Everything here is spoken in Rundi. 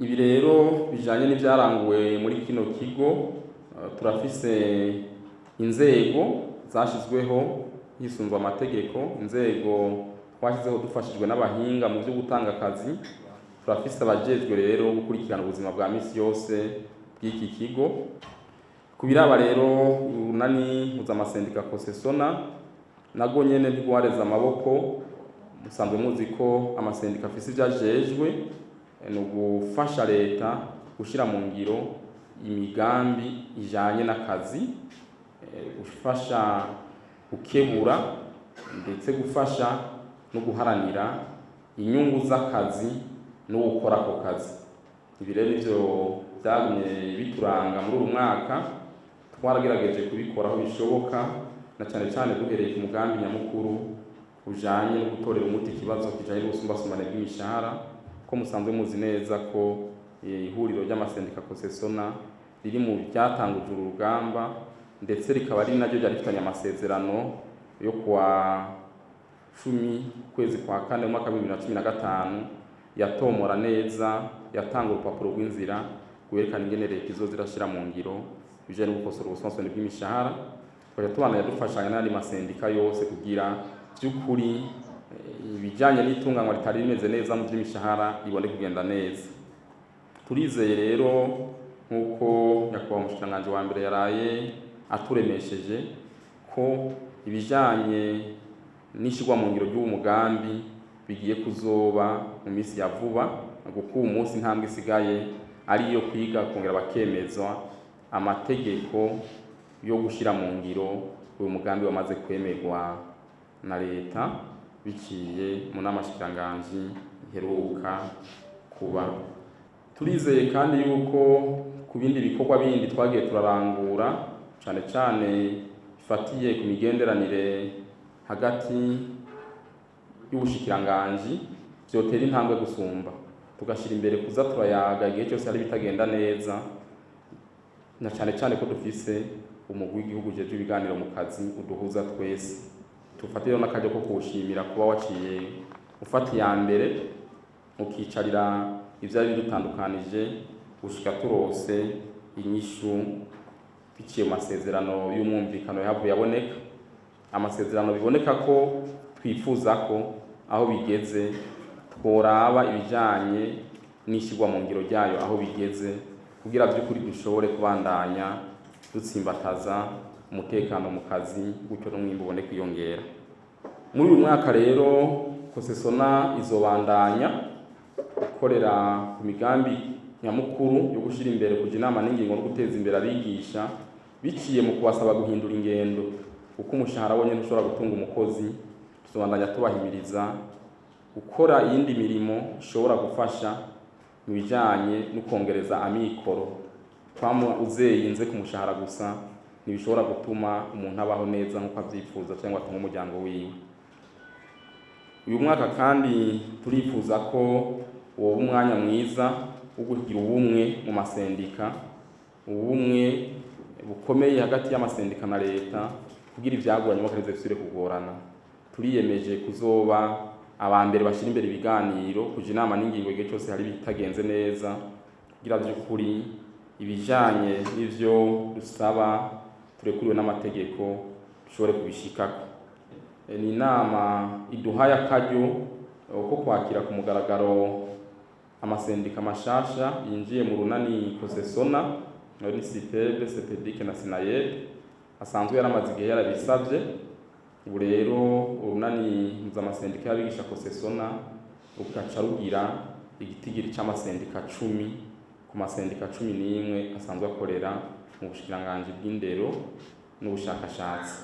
Ibi rero bijanye n'ivyaranguwe muri kino kigo, turafise inzego zashizweho hisunzwe amategeko, inzego twashizeho dufashijwe n'abahinga mu vyo gutanga akazi. Turafise abajejwe rero gukurikirana ubuzima bwa misi yose bw'iki kigo. Ku biraba rero urunani mpuzamasendika Kosesona, narwo nyene ntirwareze amaboko. Musanzwe muzi ko amasendika afise ivyo ajejwe, ni ugufasha leta gushira mu ngiro imigambi ijanye n'akazi, gufasha gukebura, ndetse gufasha no guharanira inyungu z'akazi no gukora ako kazi. Ibi rero nivyo vyagumye bituranga muri uyu mwaka. Twaragerageje kubikora aho bishoboka, na cane cane duhereye ku mugambi nyamukuru ujanye no gutorera umuti ikibazo kijanye n'ubusumbasumbane bw'imishahara, ko musanzwe muzi neza ko ihuriro ry'amasendika Kosesona riri mu ryatanguje uru rugamba, ndetse rikaba ari naryo ryari rifitanye amasezerano yo kuwa 10 ukwezi kwa kane mu mwaka wa 2015, yatomora neza, yatanga urupapuro rw'inzira rwerekana ingene leta izoza irashira mu ngiro ibijanye no gukosora ubusumbasumbane bw'imishahara. Tukaja tubandanya dufashanya n'ayandi masendika yose kugira vy'ukuri ibijanye n'itunganywa ritari rimeze neza mu vy'imishahara ribone kugenda neza. Turizeye rero, nk'uko nyakubahwa umushikiranganji wa mbere yaraye aturemesheje, ko ibijanye n'ishirwa mu ngiro ry'uwo mugambi bigiye kuzoba mu minsi ya vuba, kuko uwu munsi intambwe isigaye ari iyo kwiga kongera bakemezwa amategeko yo gushira mu ngiro uyu mugambi wamaze kwemerwa na leta biciye mu nama shikiranganji iheruka kuba. Turizeye kandi yuko ku bindi bikorwa bindi twagiye turarangura, cane cane bifatiye ku migenderanire hagati y'ubushikiranganji, vyotera intambwe gusumba, tugashira imbere kuza turayaga igihe cyose hari bitagenda neza, na cane cane ko dufise umugwi w'igihugu ujejwe ibiganiro mu kazi uduhuza twese. Tufatire n'akaryo ko kuwushimira kuba waciye ufata iya mbere ukicarira ivyari bidutandukanije gushika turose inyishu biciye mu masezerano y'umwumvikano yahavuye aboneka, amasezerano biboneka ko twifuza ko aho bigeze tworaba ibijanye n'ishirwa mu ngiro ryayo aho bigeze, kugira vy'ukuri dushobore kubandanya dutsimbataza umutekano mu kazi, gutyo n'umwimbu ubone kwiyongera. Muri uyu mwaka rero Kosesona izobandanya gukorera ku migambi nyamukuru yo gushira imbere kuja inama n'ingingo no guteza imbere abigisha biciye mu kubasaba guhindura ingendo, kuko umushahara wonyene ushobora gutunga umukozi. Tuzobandanya tubahimiriza gukora iyindi mirimo ishobora gufasha mu bijanye no kongereza amikoro. Kwama uzeyinze ku mushahara gusa ntibishobora gutuma umuntu abaho neza nk'uko avyifuza cyangwa atunga umuryango wiwe. Uyu mwaka kandi turifuza ko woba umwanya mwiza wo kugira ubumwe mu masendika, ubumwe bukomeye hagati y'amasendika na leta, kugira ivyagoranye bakarize bisubire kugorana. Turiyemeje kuzoba aba mbere bashira imbere ibiganiro, kuja inama n'ingingo igihe cyose hari bitagenze neza, kugira vy'ukuri ibijanye n'ivyo dusaba turekuriwe n'amategeko dushobore kubishikako. Ni inama iduhaye akaryo ko kwakira ku mugaragaro amasendika mashasha yinjiye mu runani Kosesona, nayo ni SITEB, SEPEDIC na SINAYEB, asanzwe yaramaze igihe yarabisavye. Ubu rero urunani mpuzamasendica y'abigisha Kosesona rugaca rugira igitigiri c'amasendika 10 ku masendika 11 asanzwe akorera mu bushikiranganji bw'indero n'ubushakashatsi.